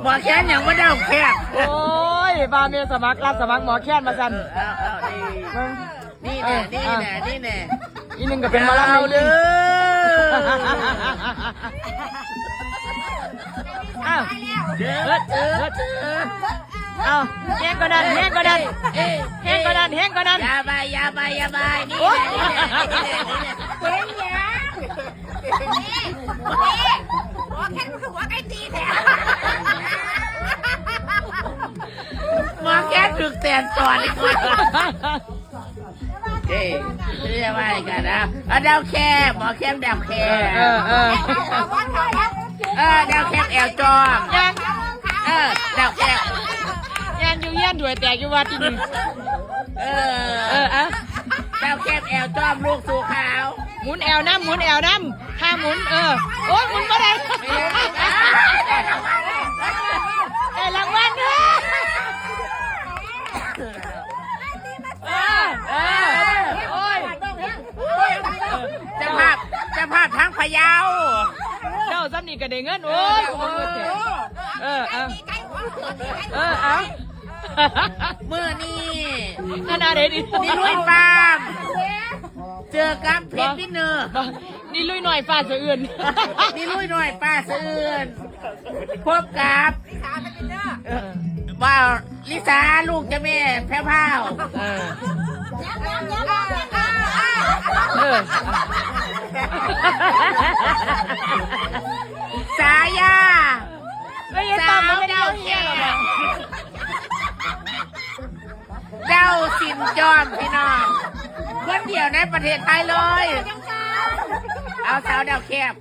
ໝໍແຄນຫຍັງມາເດົາແຄບ? ໂອ້ຍ ວ່າແມ່ນສະໝັກ ຮັບສະໝັກໝໍແຄນວ່າຊັ້ນ. ເອີ ເອົາ ເອົາ ນີ້ ເບິ່ງ ນີ້ແນ່ ເອີ ນີ້ແນ່ ອ່ະ ນີ້ແນ່ ອີກໜຶ່ງກໍເປັນໝໍລຳ ເອົາເດີ. ອ້າວ ເອີ ເອີ ເອີ ເອົາ ແຮງກວ່ານັ້ນ ແຮງກວ່ານັ້ນ ເອີ ເອີ ແຮງກວ່ານັ້ນ ແຮງກວ່ານັ້ນ. ຢ່າໄປ ຢ່າໄປ ຢ່າໄປ ນີ້ແຫຼະ ນີ້ແຫຼະ ນີ້ແຫຼະ ນີ້ແຫຼະ. ເປັນຫຍັງ? ນີ້ ນີ້ ໝໍແຄນຄືຫົວໄກ່ຕີແທ້. ໝໍແຄນຖືກແຕນຕອດອີກ. ເອີ ເອີ້ນວ່າກັນນະ ເອົາ ເດົາແຄບ ໝໍແຄນເດົາແຄບ. ເອີ ເອີ ເອີ ເອີ ເດົາແຄບແອວຈອມ. ເອີ ເດົາແຄບ ຍ່າງຢູ່ເຮືອນ ຖ້ວຍແຕກຢູ່ວັດ ອີ່ນີ້. ເອີ ເອີ ເອົາ ເດົາແຄບແອວຈອມ ລູກສູຂາວ. ໝູນແອວນຳ ໝູນແອວນຳ ທ່າໝູນ ເອີ ໂອ້ຍ ໝູນບໍ່ໄດ້ ໄດ້ລາງວັນ. ເອີ ເອີ ໂອ້ຍ ເຈົ້າພາບ ເຈົ້າພາບທາງພະເຍົາ ເຈົ້າຊ່ຳນີ້ກໍໄດ້ເງິນ. ໂອ້ຍ ເອີ ເອີ ເອີ ເອົາ ມື້ນີ້ ຄະນະໃດນີ້? ນິລຸຍຟາມ ເຈີກັບເພັດວິນເນີ. ນິລຸຍນ້ອຍຟ້າສະເອື້ອນ ນິລຸຍນ້ອຍຟ້າສະເອື້ອນ ພົບກັບ ເອີ ເອີ ວ່າ ລິສາ ລູກເຈົ້າແມ່ແພວພ້າວ. ເອີ ເອີ ສາຍາ ສາວເດົາແຄບ ເດົາສິນຈອມ ພີ່ນ້ອງ ຄົນດຽວໃນປະເທດໄທເລີຍ. ເອົາ ສາວເດົາແຄບ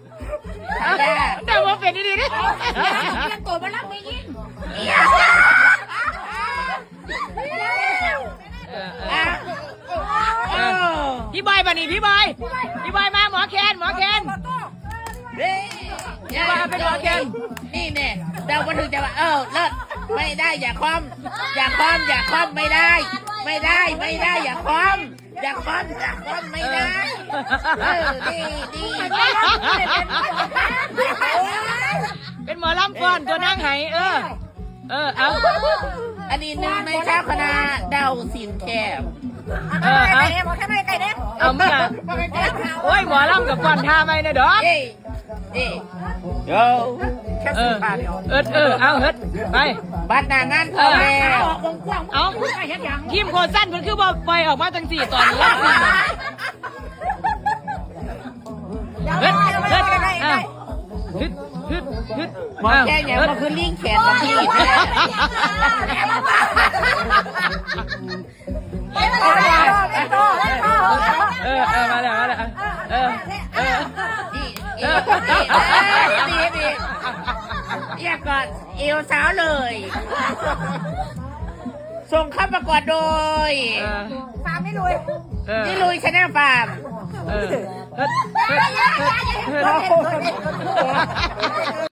ສາຍາ ເດົາບໍ່ເປັນອີ່ຫຼີເດ້. ຕຽມໂຕມາຮັບແມ່ຍິງ. ເອີ ເອີ ເອີ ພີ່ບອຍ ບາດນີ້ພີ່ບອຍ ພີ່ບອຍມາ ໝໍແຄນ ໝໍແຄນ. ເອີ ຢ່າວ່າເປັນໝໍແຄນ ນີ້ແນ່ ເຈົ້າບໍ່ຖືກ ເຈົ້າວ່າ ເອີ ເລີດ ໄມ່ໄດ້ ຢ່າຄອມ ຢ່າຄອມ ຢ່າຄອມ ໄມ່ໄດ້ ໄມ່ໄດ້ ໄມ່ໄດ້ ຢ່າຄອມ ຢ່າຄອມ ຢ່າຄອມ ໄມ່ໄດ້. ເອີ ເອີ ດີ ດີ ເປັນໝໍລຳຟ້ອນ ຕົວນາງໄຫ້ ເອີ ເອີ ເອົາ ອັນນີ້ໜຶ່ງໃນຊາວຄະນະເດົາສິນແຄບ. ເອີ ເອົາ ເອົາ ເອົາ ເອົາ ໂອ້ຍ ໝໍລຳກໍປ້ອນທ່າໃໝ່ແດ່ດອກ. ເອີ ເອີ ເອີ ເອີ ເອີ ເອົາ ເຮັດ ໄປ ບັດໜ້າງານ ເອີ ເອົາ ທີມໂຄຊັນເພິ່ນຄືບໍ່ປ່ອຍອອກມາຈັ່ງຊີ້ຕອນນີ້? ເຮັດ ເຮັດ ອ່ະ ຮຶດ ຮຶດ ຮຶດ ໝໍແຄນຫຍັງ ເຮັດ ມາຄືລີງແຂນກັບມີດແທ້. ເອີ ເອີ ມາແລ້ວ ມາແລ້ວ ເອີ ເອີ ນີ້ ນີ້ ນີ້ ນີ້ ນີ້ ຢ່າກອດເອວສາວເລີຍ. ສົ່ງຄຳປະກອດໂດຍ ເອີ ຟາມນິລຸຍ ເອີ ນິລຸຍ Channel Farm. ເອີ ເຮີດ ເຮີດ ເຮີດ ເຮີດ.